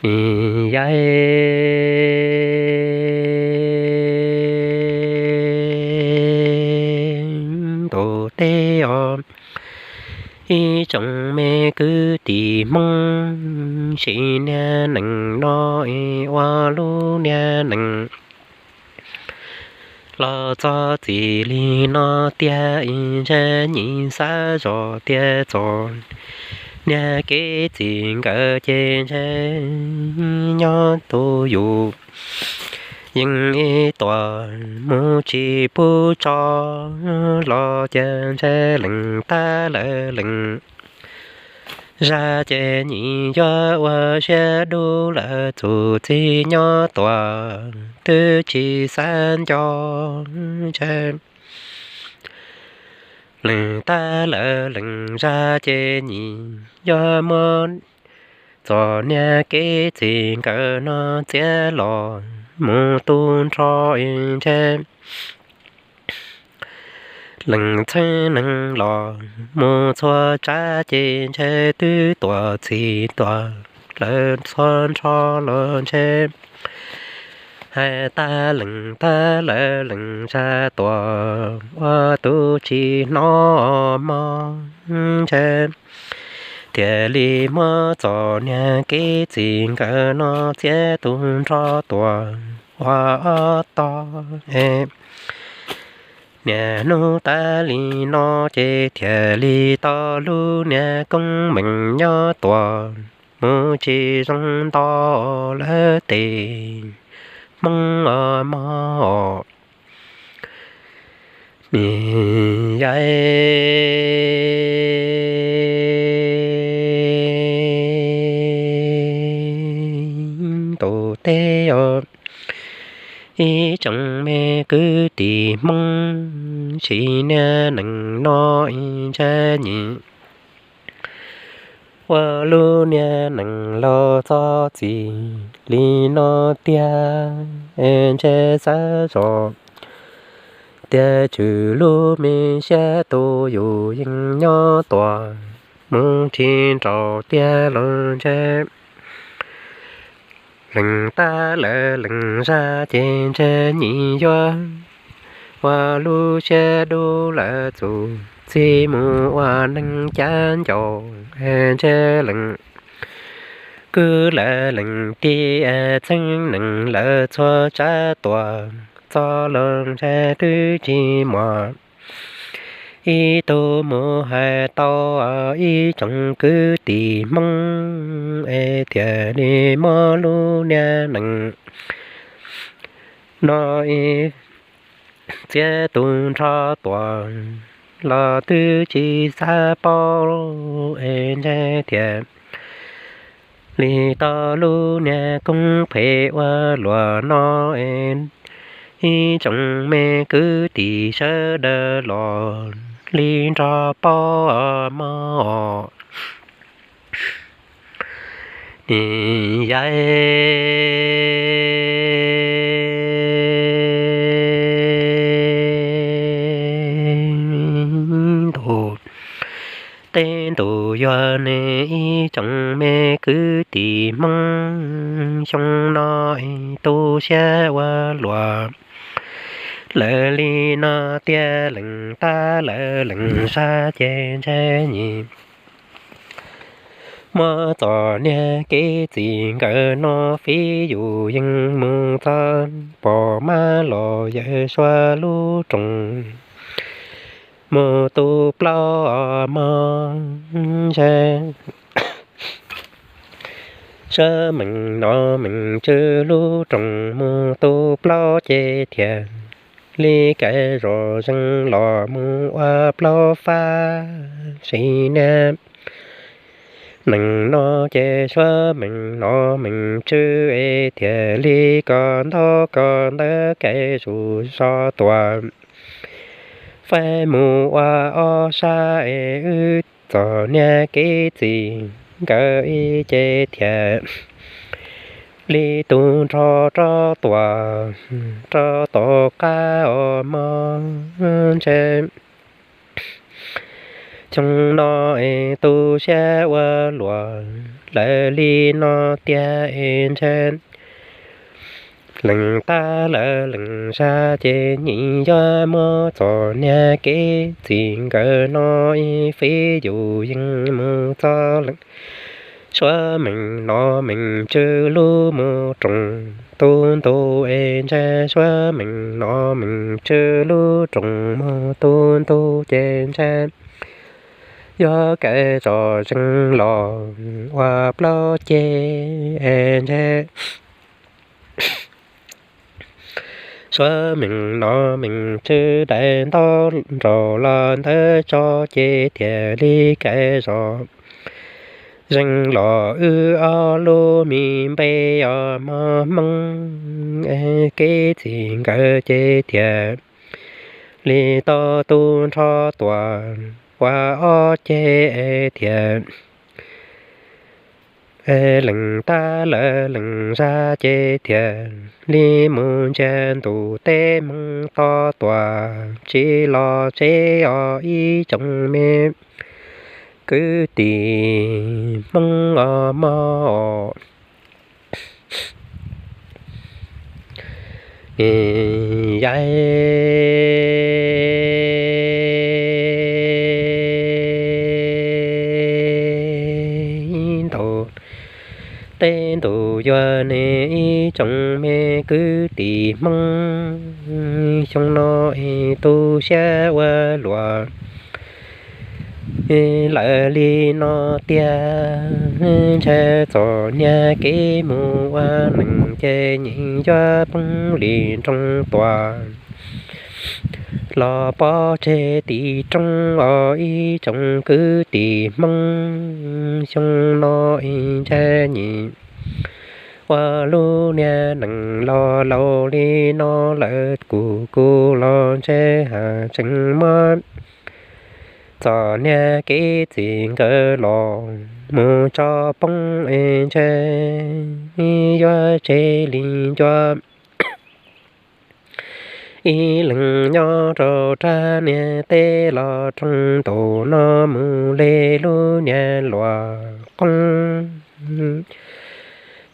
Nim yaib ntus teb os, ib tsoom me kwv tij Hmoob, sim niag neej no es ua lub niag neej los txog txim li no tiag es ntshe nyim xav zoj tiag txog niag kev txij nkawm ces ntshe nyob tus yus yeej ib tuam mus tsis pub tso los ces ntshe lees tag lawm lees zaj ces nyim yuav ua siab dub lawm txuj txij nyob tuam twb tsis xav nco ntshe lees tag lawm lees zaj ces nyim yuav muab txom niag kev txij nkawm no txiav los mus tu nrho es ntshe lees txheeb neeg los mus txhua tsav ces ntshe twb tuam txhij tuam lawm txhua nrho los ntshe hais tag lees tag lawm lees zaj tuam ua tus tsis hnov mog ntshe thiaj li muab txom niag kev txij nkawm no txiav tu nrho tuam ua ob tog es niaj hnub tas li no ces thiaj li tau lub niag koob meej nyob tuam mus tsis zoo nto lawv tej Hmoob os mog. Nim yaib ntus teb os, ib tsoom me kwv tij Hmoob, sim niag neej no es ntshe nyim ua lub niag neej los txog txim li no tiag es ntshe xav zoj tiag tswm lub me siab tus yus yeej nyob tuam mus tsis nraum tiag los ntshe lees tag lawm lees zaj ces ntshe nyim yuav ua lub siab dub lawm txuj txij mus ua neeg cav ncaus es ntshe lees kwv lawm lees tij es txheeb neeg lawm txhua tsav tuam txog los ntshe twb tsis muaj ib tug mus hais tau ib tsoom kwv tij Hmoob es thiaj li muab lub niag neej no ib txiav tu nrho tuam los twb tsis xav paub es ntshe thiaj li tau lub niag koob phem ua luaj no es ib tsoom me kwv tij sawv daws los li nrog paub mog. Nim yaib ntus teb ntus yuav ne ib tsoom me kwv tij Hmoob, xyoo no tu siab ua luaj lawm li no tiag lees tag lawm lees zaj ces ntshe nyim muab txom niag kev txij nkawm no fiv yus yeej mus txog pom mab los yawg Suav lub rooj mus tu plaub mog ntshe sawv meem no meem tswv lub rooj mus tu plaub ces thiaj li kav zos zeeg los mus ua plaub fab sim niag neej no ces suav meem no meem tswv es thiaj li kom ntaub kom ntawv kav zus so tuam faib mus ua ob sab es wb txom niag kev txij nkawm ib ce thiaj li tu nrho rov tuam rov tom qab os mog ntshe xyoo no es tu siab ua luaj lawv li no tiag es ntshe lees tab lawv lees zaj ces nyias yuav muab txom nyem kev txim nkawd no ib feem yus yeej mus txog lees suav meem nom meem tswv lub mus roos tu ntu es ntshe suav meem nom meem tswv lub roos mus tu ntu ces ntshe yuav kav zom zees los ua plaub ceg es ntshe suav meem nom meem tswv daim ntaub nraug los ntawd tso ces thiaj li kav zom zees los wb ob lub me npe os mog Hmoob. Kev txim nkawd ces thiaj li tau tu nrho tuam ua ob ceg es thiaj lees tab lawv lees zaj ces thiaj li mus ntsia ntuj teb Hmoob to tuam tsis los tsev os ib tsoom me kwv tij Hmoob os mog. Yav ntuj teb ntuj yuav ne ib tsoom me kwv tij Hmoob, xyoo no es tu siab ua luaj lawm li no tiag, ntshe txom nyem kev mus ua neej ces nyias yuav poob li nroog tuam los pov tseg tim roob os ib tsoom kwv tij Hmoob, xyoo no es ntshe nyias ua lub niag neej los laus li no lawm kuv kuv los ntshe haj tseem muab txom nyem kev txim nkawd los mus tso poob es ntshe yuav tseg li ncua ib leeg nyob rau rab niag teb los roog ntuj no mus li lub niag luam qoob.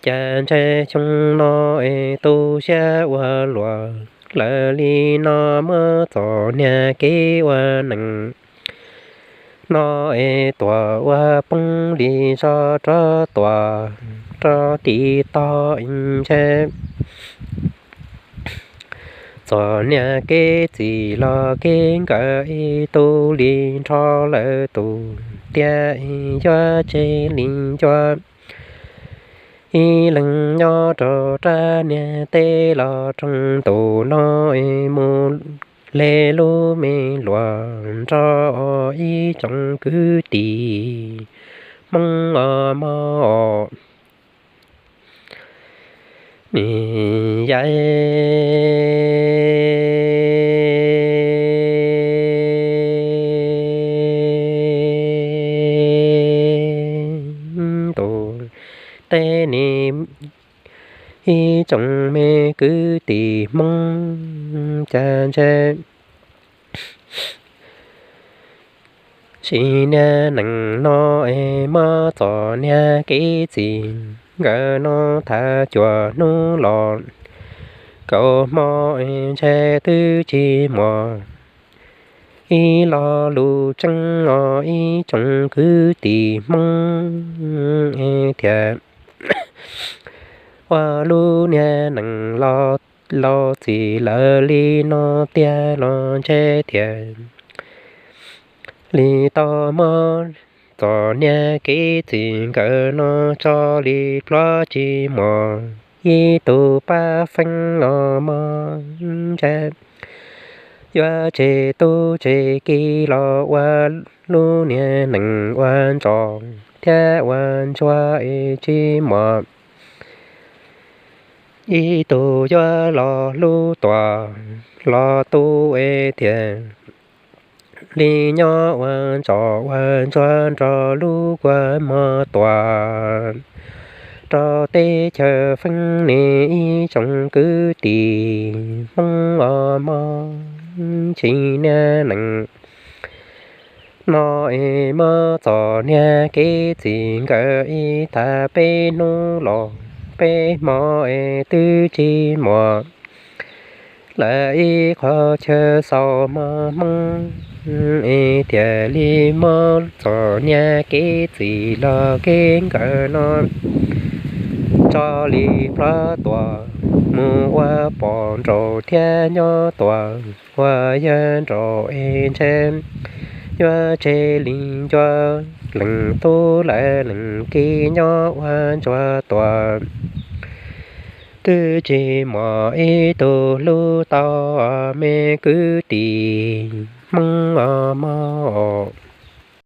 Cas ntshe xyoo no es tu siab ua luaj lawm li no muab txom nyem kev ua neej no es tuam ua poob li zog rov tuam rau tim toj ntshe txom nyem kev txim los kev nkawd ib tug li nrho lawm tus tiag yuav tseg li ncua ib leeg nyob rau rab niag teb los roog ntuj no mus li lub me luam nrog ib tsoom kwv tij Hmoob os mog. Nim yav ntuj teb ne ib tsoom me kwv tij Hmoob, cas ntshe sim niag neej no es muab txom nyem kev txim nkawd no thaj cuaj hnub los kaum hmo es ntshe twb tsis muaj ib lo lus tseeb os ib tsoom kwv tij Hmoob es thiaj ua lub niag neej los laus txim lawm li no tiag los ntshe thiaj li tau muab txom nyem kev txim nkawd no tso li pluav tsis muaj ib tug pab feeb os mog. Ntshe yuav tseg tub tseg ki los ua lub niag neej ua ntsos thiab ua ntsuag es tsis muaj ib tug yuav los hlub tuam los tu es thiaj li nyob ua ntsos ua ntsuag nrog lub kua muag tuam rau teb chaws feeb ne ib tsoom kwv tij Hmoob os mog. Tsim niag neej No es muab txom niag kev txim nkawd ib tag peb hnub los peb hmo es twb tsis muaj lawm ib qho chaw xaus mos hmoov es thiaj li muab txom niag kev txim los kev nkawd no tso li plab tuaj mus ua pom nraum thiab nyob tuaj ua yawg nraum es ntshe yuav tseg li ncua leej tub lawv leej kev nyob ua ntsuag tuaj. Twb tsis muaj ib tug hlub tau me kwv tij Hmoob os mog.